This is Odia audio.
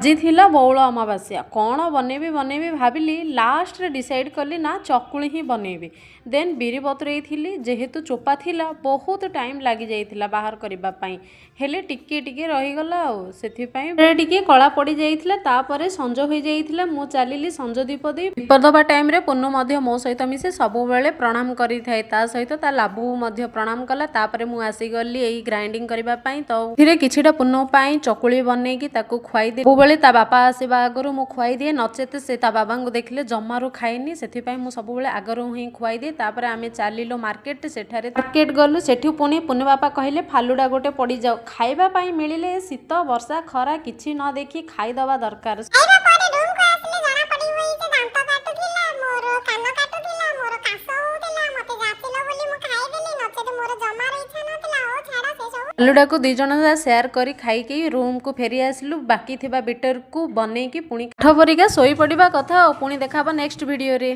ଆଜି ଥିଲା ବଉଳ ଅମାବାସ୍ୟା। କ'ଣ ବନେଇବି ବନେଇବି ଭାବିଲି, ଲାଷ୍ଟରେ ଡିସାଇଡ଼୍ କଲି ନା ଚକୁଳି ହିଁ ବନେଇବି। ଦେନ୍ ବିରି ବତୁରେଇଥିଲି। ଯେହେତୁ ଚୋପା ଥିଲା, ବହୁତ ଟାଇମ୍ ଲାଗିଯାଇଥିଲା ବାହାର କରିବା ପାଇଁ। ହେଲେ ଟିକେ ଟିକେ ରହିଗଲା ଆଉ ସେଥିପାଇଁ ଟିକେ କଳା ପଡ଼ିଯାଇଥିଲା। ତାପରେ ସଞ୍ଜ ହୋଇଯାଇଥିଲା। ମୁଁ ଚାଲିଲି ସଞ୍ଜ ଦୀପ ଦେଇ। ଦୀପ ଦେବା ଟାଇମ୍ରେ ପୁନୁ ମଧ୍ୟ ମୋ ସହିତ ମିଶି ସବୁବେଳେ ପ୍ରଣାମ କରିଥାଏ। ତା ସହିତ ତା ଲାଭୁ ମଧ୍ୟ ପ୍ରଣାମ କଲା। ତାପରେ ମୁଁ ଆସିଗଲି ଏଇ ଗ୍ରାଇଣ୍ଡିଙ୍ଗ କରିବା ପାଇଁ। ତ ଏଥିରେ କିଛିଟା ପୁନୁ ପାଇଁ ଚକୁଳି ବନେଇକି ତାକୁ ଖୁଆଇଦିଏ। ସବୁବେଳେ ତା ବାପା ଆସିବା ଆଗରୁ ମୁଁ ଖୁଆଇଦିଏ, ନଚେତ ସେ ତା ବାବାଙ୍କୁ ଦେଖିଲେ ଜମାରୁ ଖାଏନି। ସେଥିପାଇଁ ମୁଁ ସବୁବେଳେ ଆଗରୁ ହିଁ ଖୁଆଇଦିଏ। ତାପରେ ଆମେ ଚାଲିଲୁ ମାର୍କେଟ। ସେଠାରେ ମାର୍କେଟ ଗଲୁ। ସେଠୁ ପୁଣି ପୁନୁ ବାପା କହିଲେ ଫାଲୁଡ଼ା ଗୋଟେ ପଡ଼ିଯାଉ। ଖାଇବା ପାଇଁ ମିଳିଲେ ଶୀତ, ବର୍ଷା, ଖରା କିଛି ନ ଦେଖି ଖାଇଦବା ଦରକାର। ଖାଇବା ପରେ ରୁମକୁ ଆସିଲେ ଜଣା ପଡିବ ଯେ ଦାନ୍ତ କାଟୁଥିଲା ମୋର, କାନ କାଟୁଥିଲା ମୋର, କାଶ ହଉଥିଲା। ମତେ ଯାଚିଲ ବୋଲି ମୁଁ ଖାଇଦେଲି, ନଚେତ ମୋର ଜମାରୁ ଇଚ୍ଛା ନଥିଲା। ହଉ ଛାଡ ସେ ସବୁ। ଫାଲୁଡ଼ାକୁ 2 ଜଣ ସେୟାର କରି ଖାଇକି ରୁମକୁ ଫେରି ଆସିଲୁ। ବାକି ଥିବା ବିଟରକୁ ବନେଇକି ପୁଣି କାଠ ପରିକା ଶୋଇପଡ଼ିବା କଥା। ଆଉ ପୁଣି ଦେଖା ହବା ନେକ୍ସଟ ଭିଡ଼ିଓରେ।